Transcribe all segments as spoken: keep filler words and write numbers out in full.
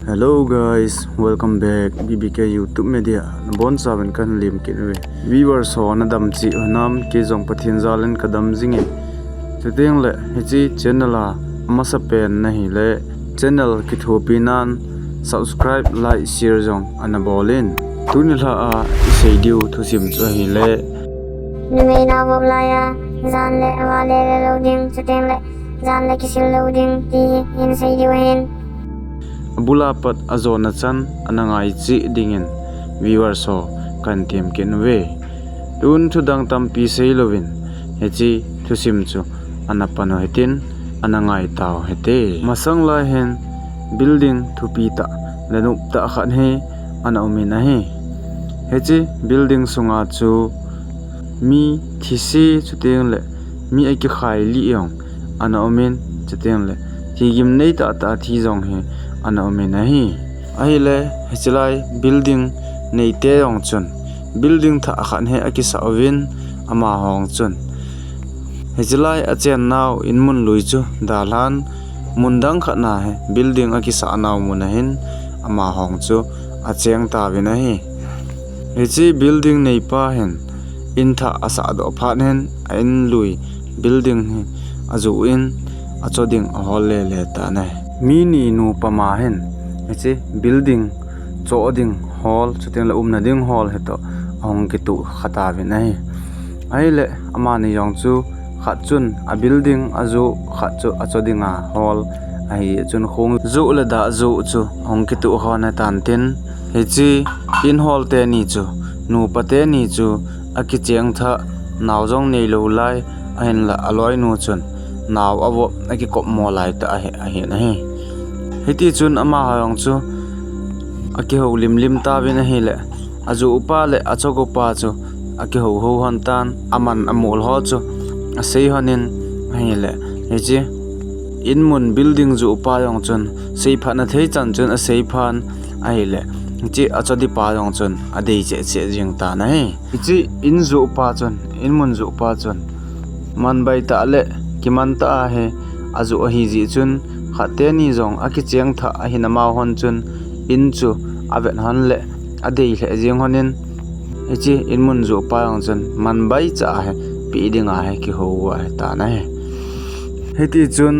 Hello guys, welcome back B B K YouTube Media. Nabonchauvin kahin lemkit uve. Viewers ho nadam cheh u hinam, kei jong Pathen jalin kadam jingin. Chutengle hiche channel a amasapen nahile channel kithopi nan subscribe, like, share jong ana bolin. Tuni lha a isei diu thusim chu ahile, numei nao vop laiya jan le avale le lou ding, chutengle jan le kisil lou ding ti hi isei diu ahin. Abul a pat ajona chan ana ngaicheh dingin viewers ho kahin temkit uve. Tun thudang tampi seilouvin hiche thusim chu ana pan u hitin, ana ngaitau hite. Masang lai hin building thupi tah le nop tah khat hi ana umin ahi. Hiche building sunga chu mi thise chutengle mi akikhai lih jong ana umin, chutengle thigim nei tahtah thi jong hi ana umin ahi. Ahile hiche lai building neite jong chun building thah khat hi akisah uvin, amahon chun hiche lai achennau inmun lui chu dalhan, mun dang khat na hi building akisah nau mun ahin amahon chu acheng tauvin ahi. Hiche building neipa hin in thah asahdoh phat hin a in lui building hi ajoh in acho ding ahol lele tan ahi. Mi ni nupa ma hin hiche building choh ding hol, chutengle umna ding hol hitoh ahung kitoh kha tauvin ahi. Ahile amani jong chu khat chun a building ajoh, khat chu acho dinga hol ahi chun khong joh le dah joh chu ahung kitoh khon ahitan tin, hiche in hol teni chu, nupa teni chu akicheng thah, nao jong neilou lai, ahinla aloinu chun nao avop akikopmo lai tah ahi, ahin ahi. Hitichun amaho jong chu akihoulim lim tauvin ahile, ajoh upa le achoh upa chu akihou hou hon tan, aman amol ho chu asei honin ahile, hiche inmun building joh upa jong chun seiphatna thei chan chun aseiphan ahile, hiche acho ding pa jong chun adei cheh cheh jing tan ahi. Hiche in joh upa chun, inmun joh upa chun man baitah le kiman tah a hi ajoh ahijeh chun, khat teni jong akicheng thah ahin amaho hon chun in chu avet hon le adei lheh jeng honin, hiche inmun joh upa jong chun man baicha a hi peh dinga hi kihou u ahitan ahi. Hitichun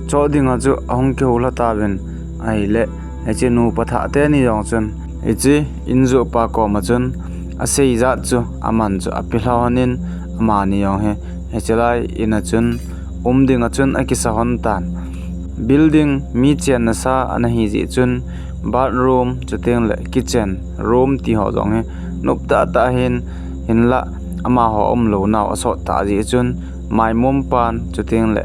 choh dinga chu ahung kihou lha tauvin ahile, hiche nupa thah teni jong chun hiche in joh upa koma chun asei jat chu aman chu ape lha honin, amani jong hi hiche lai in a chun um dinga chun akisa hon tan. Building mi chenna sa ana hijeh chun bathroom chutengle kitchen room tiho jong hi nop tahtah ahin, hinla amaho umlou nau asot tah jeh chun maimom pan chutengle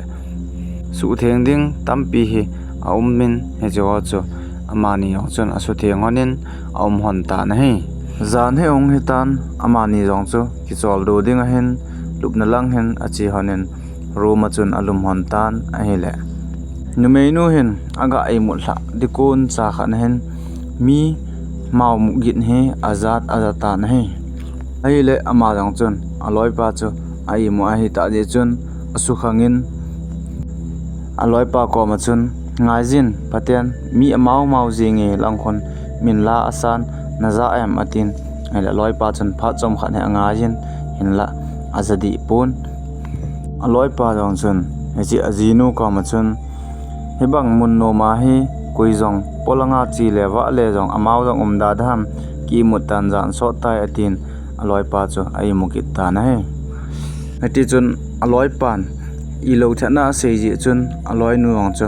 suhtheng ding tampi hi aumin, hicheho chu amani jong chun asutheng honin aum hon tan ahi. Jan hi ahung hitan, amani jong chu kicholdo ding ahin lupna lang hin ache honin room a chun alum hon tan ahile, numeinu hin aga imut lhah ding kon cha khat na hin mi mao mu gin hi ajat aja tan ahi. Ahile ama jong chun aloipa chu a imu ahitah jeh chun asukhangin aloipa koma chun, ngaijin, phaten mi amau mau jenge lang khun min la asan, naja em, atin. Ahile aloipa chun phat chomkhat hi angaijin, hinla aja deh pon. Aloipa jong chun hiche ajinu koma chun, hibang mun noma hi koi jong polanga che le vah le jong amau jong um da dam, ki imut tan jan sot tai, atin aloipa chu a imu kit tan ahi. Hitichun aloipan ilou thetna asei jeh chun aloinu jong chu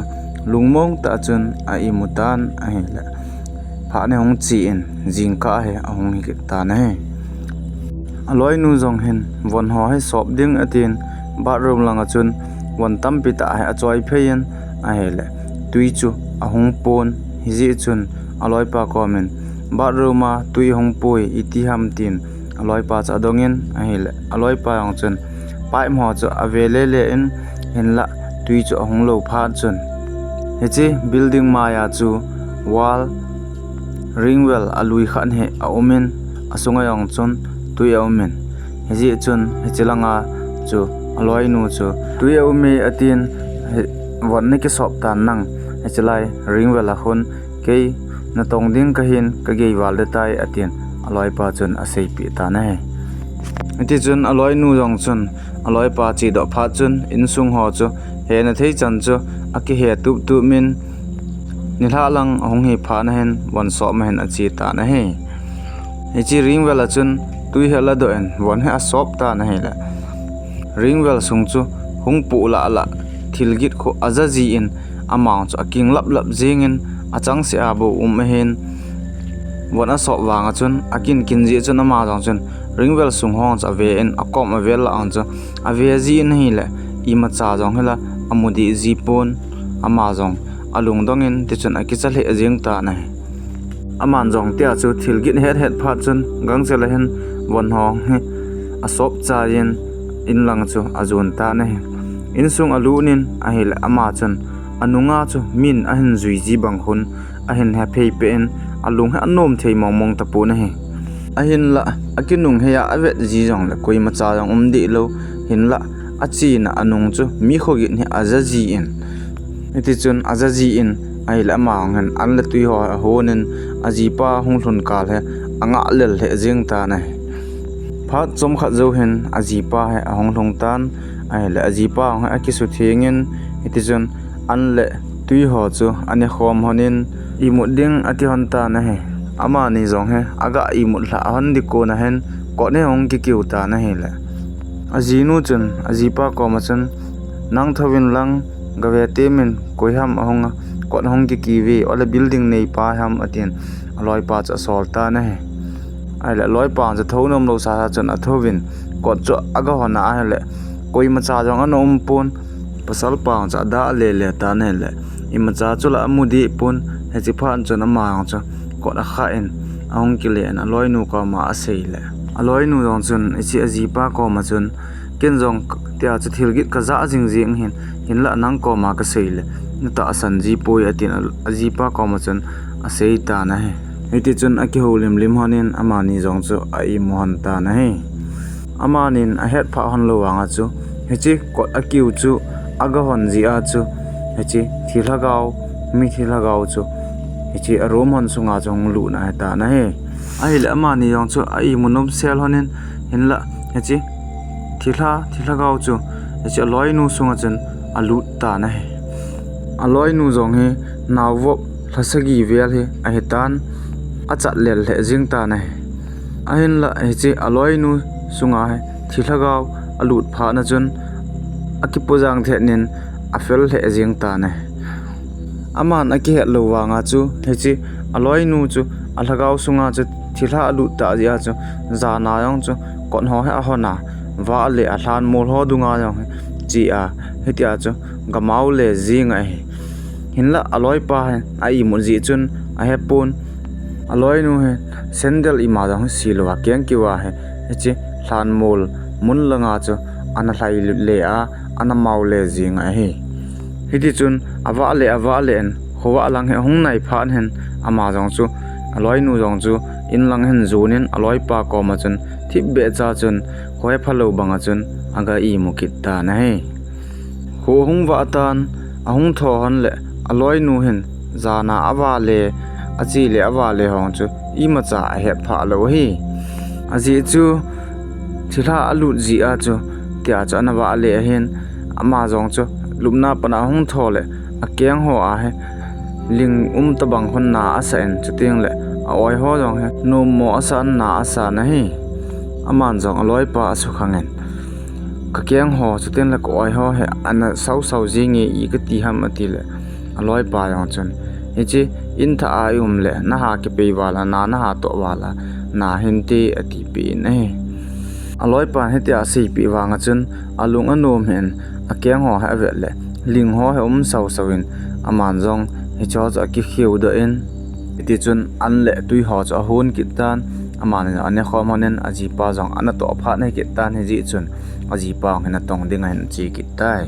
lungmong tah chun a imu tan ahile, phat ni hung che in jingkah hi ahung hi kit tan ahi. Aloinu jong hin von ho hi sop ding atin bathroom langa chun von tampi tah hi achoi phei in ahile, tui chu ahung pon, hijeh chun aloipa komin, bathroom a tui ahung poi, iti ham, tin aloipa chu adongin ahile, aloipa jong chun pipe ho chu ave lele in, hinla tui chu ahung lou phat chun hiche building maiya chu wall ringwell alui khat hi aumin, asunga jong chun tui aumin, hijeh chun hiche langa chu aloinu chu tui aume atin, hi, von nakisop tan nang, hiche lai ringwell a khun Kei natong ding kahin kagei val ding tai, atin aloipa chun aseipeh tan ahi. Hitichun aloinu jong chun aloipa chedoh phat chun insung ho chu hena thei chan chu akihe tup tup in, nilhah lang ahung hi phat nahin von sop ma hin ache tan ahi. Hiche ringvel a chun tui hi aladoh in von hi asop tan ahile, ringvel sung chu hung poh lah lah thilgit khu aja jin, ama chu aking lap lap jingin, achangseh a bou um ahin, von asop vang a chun akin kin jeh chun ama jong chun ringvel sung ho chu ave in, akom avel lah a chu ave jin ahile, imacha jong hila amu deh ji pon, ama jong alungdong in tichun akicha lheh jeng tan ahi. Aman jong tia chu thilgit het het phat chun gangchel a hin von ho hi asop chai in, inlang chu ajon tan ahi. Insung alut in ahile ama chun anunga chu min ahin jui ji bang khun ahin hephei peh in, alung hi anom thei mong mong tapon ahi. Ahinlah akinung hei a avet ji jongle koimacha jong um deh lou, hinlah achena anung chu mi khogin hi aja jin, hitichun aja jin ahile ama jong hin an le tui ho ahon in, ajipa hung lhun kal hi angah lel lheh jeng tan ahi. Phat chomkhat jou hin ajipa hi ahung lhung tan ahile, ajipa jong hi akisutheng in, hitichun an le tui ho chu anekhom lhon in, imut ding ati lhon tan ahi. Amani jong hi aga imut lhah lhon ding kon a hin kot hi ahung kikiu tan ahile, ajinu chun ajipa koma chun, nang thouvin lang gave temin, koi ham ahung a kot hung kikiu ve, ole building neipa ham, atin aloipa chu asol tan ahi. Ahile aloipa chu thou nom lou sasa chun athouvin kot chu aga hon a ahile, koimacha jong ana um pon, pasalpa chu adah lele tan ahile, imacha chu la amu deh pon, hiche phat chun ama jong chu kot akhah in ahung kile in aloinu koma aseile, aloinu jong chun hiche ajipa koma chun, ken jong tia chu thilgit kajah jing jeng ahin, hinlah nang koma kaseile natahsan ji poi, atin ajipa koma chun asei tan ahi. Hitichun akihoulim lim lhon in amani jong chu aimu lhon tan ahi. Amanin ahetphah lhon lou vanga chu hiche kot akiu chu aga hon jeh a chu hiche thilhagao, mithi lhagao chu hiche aroom hon sunga chu hung lut na ahitan ahi. Ahile amani jong chu aimu nomsel lhon in, hinlah hiche thilha, thilhagao chu hiche aloinu sunga chun alut tan ahi. Aloinu jong hi naovop lha sagi vel hi ahitan, achat lel lheh jeng tan ahi. Ahinlah hiche aloinu sunga hi thilhagao alut phat na chun akipo jang thet in afel lheh jeng tan ahi. Aman akihet lou vanga chu hiche aloinu chu alhagao sunga chu thilha alut tah jeh a chu jana jong chu kot ho hi ahon a, vahle alhanmol ho dunga jong hi che a, hitia chu gamao le jeng ahi. Hinlah aloipa hin aimut jeh chun ahepon, aloinu hi sandal ima jong hi silou a keng keuva hi hiche lhanmol mun langa chu ana lhailut le a, ana mao le jeng ahi. Hitichun avahle avahle in khovah lang hi ahung nai phat hin ama jong chu, aloinu jong chu inlang hin jon in aloipa koma chun thipbeh cha chun kho hephalou banga chun aga imu kit tan ahi. Kho ahung vah tan, ahung tho lhon le aloinu hin jana avahle, ache le avahle ho chu imacha ahetphah lou ahi. Ajeh chu thilha alut jeh a chu tia chu ana vahle ahin, ama jong chu lupna pana ahung tho le akeng ho a hi ling um tobang hon na asah in, chutengle a-oi ho jong hi nommo asan, na asan ahi. Aman jong aloipa asukhang in, kakeng ho chutengle ka-oi ho hi ana sausau jenge, i kati ham, atile aloipa jong chun, hiche inthah a i um le naha kipei val a, na naha toh val a, na hinte, atipeh in ahi. Aloipan hitia aseipeh vanga chun alung anom hih in, akeng ho hi avet le ling ho hi um sausau in, aman jong hicheho chu akikheudoh in, hitichun an le tui ho chu ahon kit tan, amani jong anekhom lhon in, ajipa jong ana toh phat ahi kit tan, hijeh chun ajipa jong hi natong ding ahin che kit tai.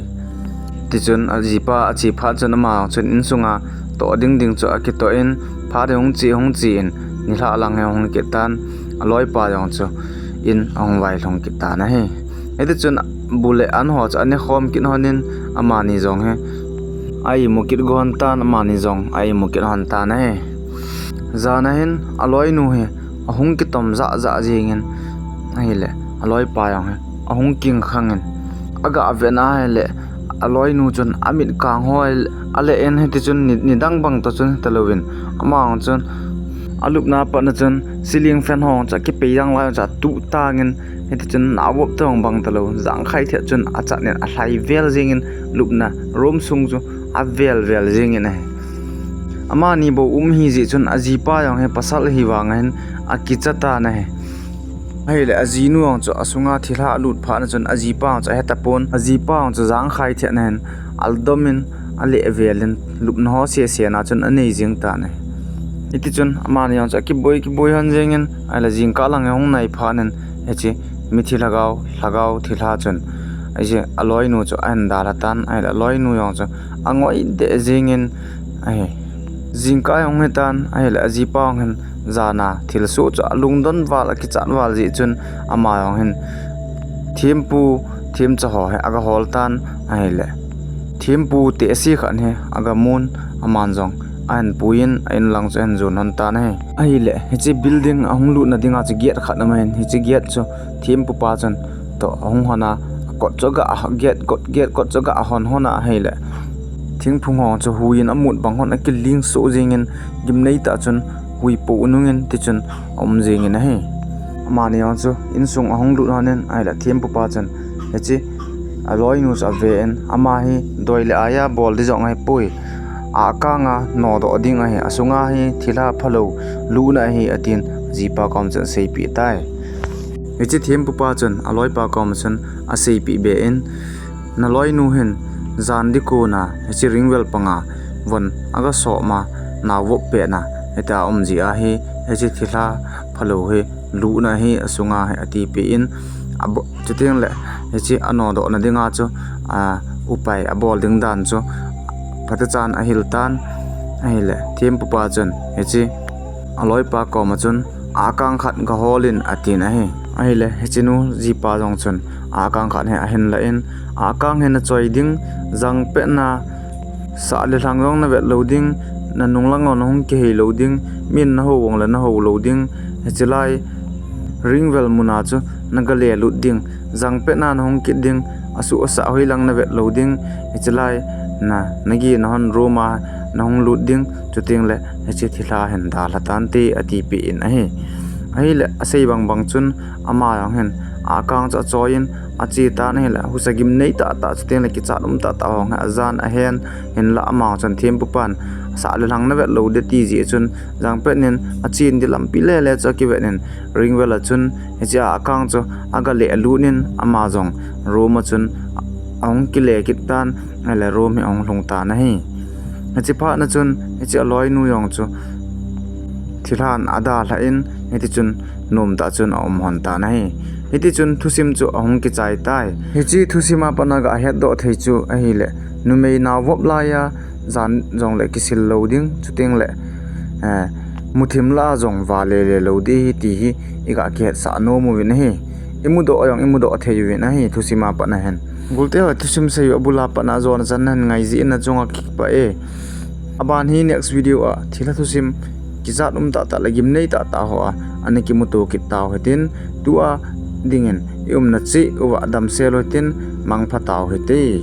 Tichun ajipa ache phat chun ama jong chun insunga toh ding ding chu akitoh in, phat hi hung che hung che in, nilhah lang hi hung kit tan, aloipa jong chu in ahung vailhung kit tan ahi. Hitichun bu le an ho chu anekhom kit lhon in, amani jong hi a imu kit gon tan, amani jong a imu kit hon tan ahi. Jan ahin aloinu hi ahung kitom jah jah jingin, ahile aloipa jong hi ahung kingkhangin, aga vetna ahile aloinu chun amit kang hoi ale in, hiti chun ni, nidang bang toh chun hitalouvin, ama jong chun alupna patna chun ceiling fan ho chu akipei dang lai chu atuh tangin, hiti chun navop tobang talou, jangkhai thei chun achatnin alhai vel jingin, lupna room sung chu avel vel jingin ahi. Amani bou um hijeh chun ajipa jong hi pasal ahi vangin akicha tan ahi. Ahile ajinu jong chu asunga thilha alut phatna chun ajipa jong chu ahetapon, ajipa jong chu jangkhai theina hin aldomin, aleh velin, lupna ho sese na chun anei jing tan ahi. Hiti chun amani jong chu akiboi kiboi hon jingin, ahile jingkah lang ahung nai phatnin, hiche mithi lhagao, lhagao thilha chun, hiche aloinu chu ahin dalha tan, ahile aloinu jong chu angoi deh jingin ahi. Jingkah ahung hitan, ahile ajipa jong hin jana thilsoh chu alungdon val, akichat val jeh chun ama jong hin thempu, themcha ho hi aga hol tan, ahile thempu tehse khat hi aga mun, aman jong ahin puiyin a-in lang chu ahin jon hon tan ahi. Ahile hiche building ahung lutna dinga chu gate khat aumin, hiche gate chu thempupa chun toh ahung hona, akot chu aga, gate kot, gate kot chu aga hon hona ahile thingphung ho chu huiyin amut bang hon akiling soh jingin, gimnei tah chun hui poh nungin tichun aum jingin ahi. Amani jong chu insung ahung lut honin, ahile thempupa chun hiche aloinu chu aven, ama hi doi le aiya bol ding jong ahipoi, ahkanga nodoh ding ahi, asunga hi thilha phalou lutna ahi atin, ajipa kom chun aseipeh tai. Hiche thempupa chun aloipa koma chun aseipeh be in, naloinu hin jan ding kona hiche ringvel panga von aga soma, navop petna hitia aum jeh ahi, hiche thilha phalou hi lutna hi asunga hi atipeh in, abo-, chutengle hiche anodohna dinga chu, a, upai abol ding dan chu phatechan ahil tan, ahile thempupa chun hiche aloipa koma chun ahkang khat gaholin atin ahi. Ahile hichenu jipa jong chun ahkang khat hi ahin lah in, ahkang hi nachoi ding, jangpetna sah le lhang jong navet lou ding, nanung lang jong nahung kihei lou ding, min nahou jongle nahou lou ding, hiche lai ringvel muna chu naga lelut ding, jangpetna nahung kit ding, asuh asah hoilang navet lou ding, hiche lai na, nagena hon room a nahung lut ding, chutengle hiche thilha hin dalha tante atipeh in ahi. Ahile asei bang bang chun ama jong hin ahkang chu achoiyin ache tan ahile, husa gimnei tahtah chutengle kichat um tahtah ho hi ajan ahen, hinla ama chun thempupan sah le lhang navet lou ding ati jeh chun, jangpetnin achen ding lampi lele chu akivetnin, ringvel a chun hiche ahkang chu aga lelut in, ama jong room a chun ahung kile kit tan, ahile room hi ahung lhung tan ahi. Hiche phatna chun hiche aloinu jong chu thilhan adalhan, hitichun nomtah chun aum hon tan ahi. Hitichun thusim chu ahung kichai tai. Hiche thusim a patna gahetdoh thei chu ahile, numei nao vop laiya jan jongle kisil lou ding, chutengle, eh, muthim lah a jong vale le lou ding ahi ti hi iga kihetsah nom uvin ahi. Imudoh jong imudoh thei uvin ahi thusim a patna hin. Golte ho, thusim seiyu abul a patna jona chan nahin ngai jeh in nachunga kipah e. Aban hi next video a thilha thusim kichat um tahtah le gimnei tahtah ho a ana kimuto kit tau hitin, tua dingin iumna cheh uva damsel u hitin, mangpha tau hite.